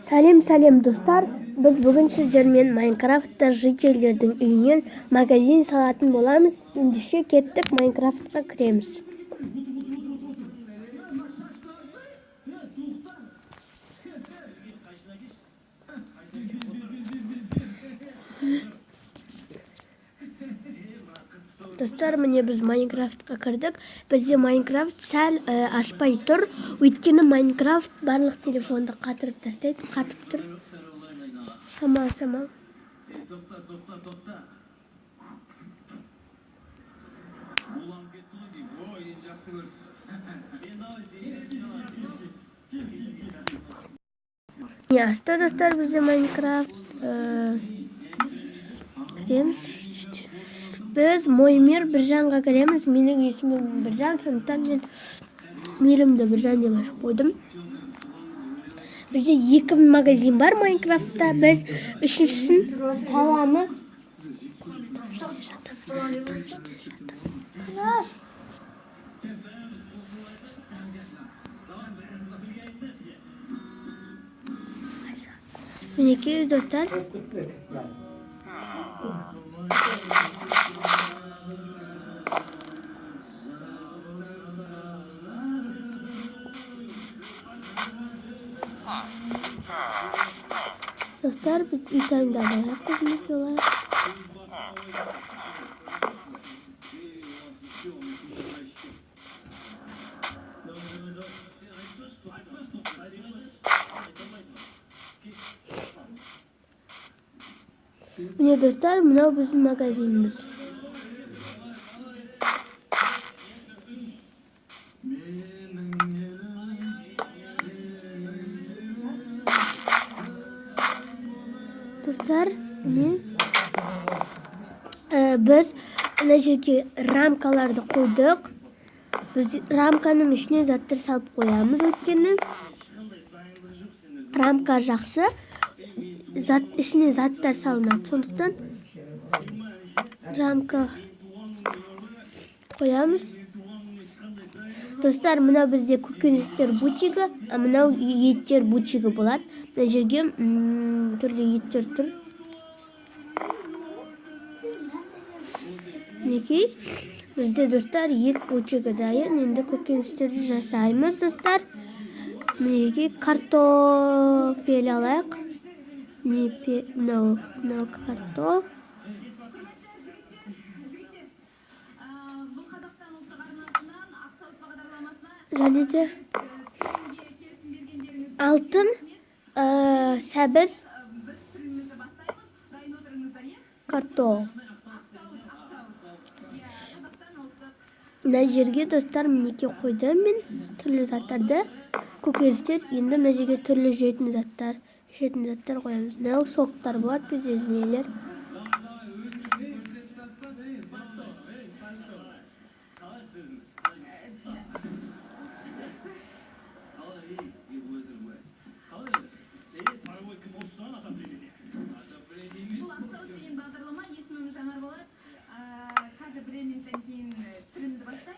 Сәлем, сәлем, достар! Біз бүгін сіздермен Майнкрафтта жительдердің үйінен магазин салатын боламыз. Ендеше кеттік, Майнкрафтқа кіреміз. Достар, міне біз Майнкрафтқа кірдік. Бізде Майнкрафт сәл ашпай тұр. Өйткені Майнкрафт барлық телефонды қатырып тастайды, қатып тұр. Шамал, шамал. Міне ашты, достар, бізде Майнкрафт. Кіреміз. Біз Мой мир Біржанға кіреміз. Менің есімім Біржан, сондықтан мен мирімді Біржан деп ашып қойдым. Бізде екі магазин бар Майнкрафтта. Біз үшіншісін саламыз. Мінекей, достар. Достар, біз үй таңдап алайық өзімізге лайық. Міне, достар, мынау біздің магазиніміз. Достар, міне біз мына жерге рамкаларды қойдық. Біз рамканың ішіне заттар салып қоямыз, өйткені рамка жақсы, зат ішіне заттар салынады. Сондықтан рамка қоямыз. Достар, мынау бізде көкөністер бутигі, а мынау еттер бутигі болады. Мына жерге түрлі еттер тұр. Мінекей, бізде, достар, ет бутигі дайын. Енді көкөністерді жасаймыз, достар. Мінекей, картофель алайық. Мынау картоф. Және де алтын, сәбіз, картоф. Мына жерге, достар, мінекей қойдым мен түрлі заттарды. Көкөністер. Енді мына жерге түрлі жейтін заттар, ішетін заттар қоямыз. Мынау соктар болады бізде, нелер.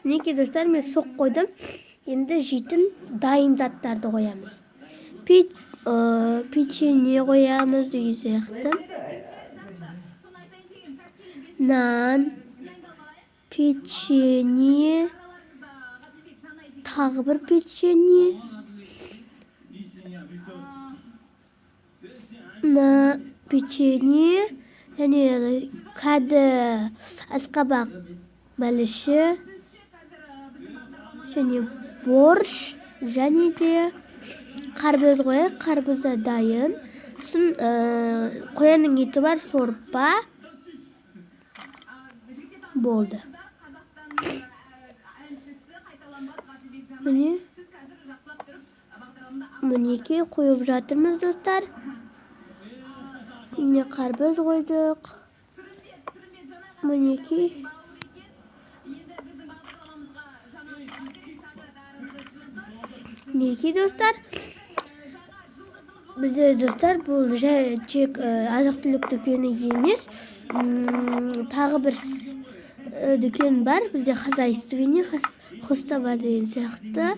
Мінекей, достар, мен сок қойдым. Енді жейтін дайын заттарды қоямыз. Печенье қоямыз деген сияқты. Нан, печенье, тағы бір печенье. На печенье және кәді асқабақ бәліші және борщ және де қарбыз қояйық. Қарбыз да дайын. Сосын қоянның еті бар, сорпа болды. Міне, мінекей қойып жатырмыз, достар. Міне қарбыз қойдық. Мінекей. Мінекей, достар. Бізде, достар, бұл жай тек азық-түлік дүкені емес. Тағы бір дүкен бар. Бізде хозяйственный, хоста бар деген сияқты.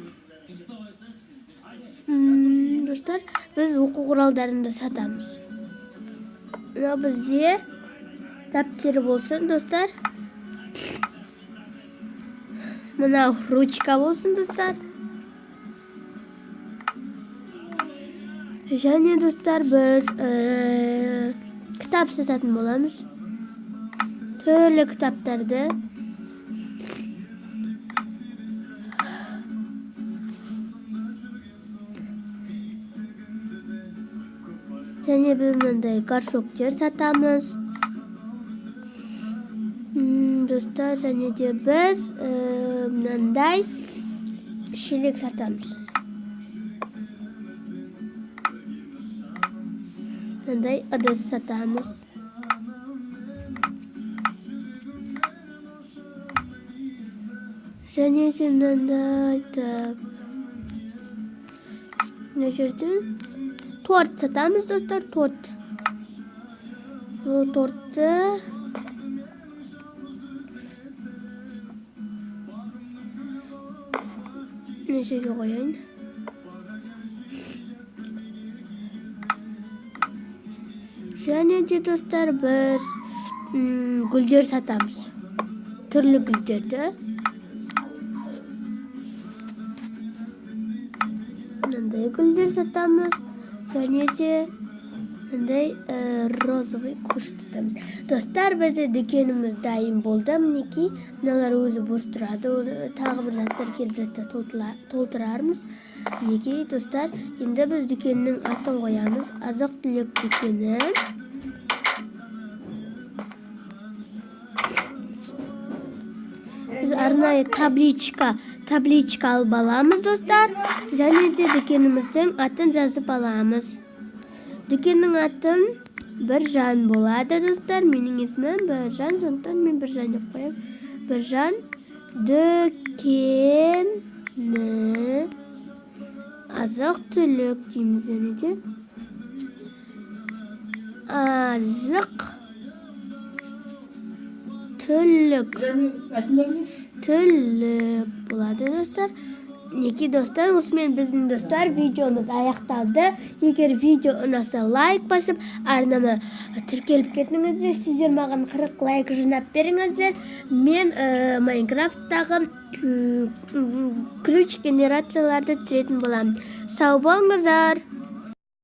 Достар, біз оқу құралдарын да сатамыз. Мынау бізде дәптер болсын, достар. Мынау ручка болсын, достар. Және, достар, біз кітап сататын боламыз. Түрлі кітаптарды. Және біз мынандай горшоктер сатамыз. Достар, және де біз мынандай шелек сатамыз. Мынандай ыдыс сатамыз. Және де мынандай, так, мына жерден торт сатамыз, достар, торт. Бұл тортты мына жерге қояйын. Және де, достар, біз гүлдер сатамыз. Түрлі гүлдерді. Мынандай гүлдер сатамыз. Және де мындай розовый куст сатамыз. Достар, бізде дүкеніміз дайын болды. Мінекей, мыналар өзі бос тұрады. Тағы бір заттар келіп жатса толтырармыз. Мінекей, достар, енді біз дүкеннің атын қоямыз. Азық-түлік дүкені. Біз арнайы табличка алып аламыз, достар. Және де дүкеніміздің атын жазып аламыз. Дүкеннің атын Біржан болады, достар. Менің есімім Біржан, сондықтан мен Біржан деп қоямын. Біржан дүкені азық-түлік дейміз. Және де азық-түлік. Түлік болады, достар. Мінекей, достар, осымен біздің, достар, видеомыз аяқталды. Егер видео ұнаса, лайк басып, арнама тіркеліп кетіңіздер. Сіздер маған 40 лайк жинап беріңіздер. Мен Майнкрафттағы ключ генерацияларды түсіретін боламын. Сау болыңыздар.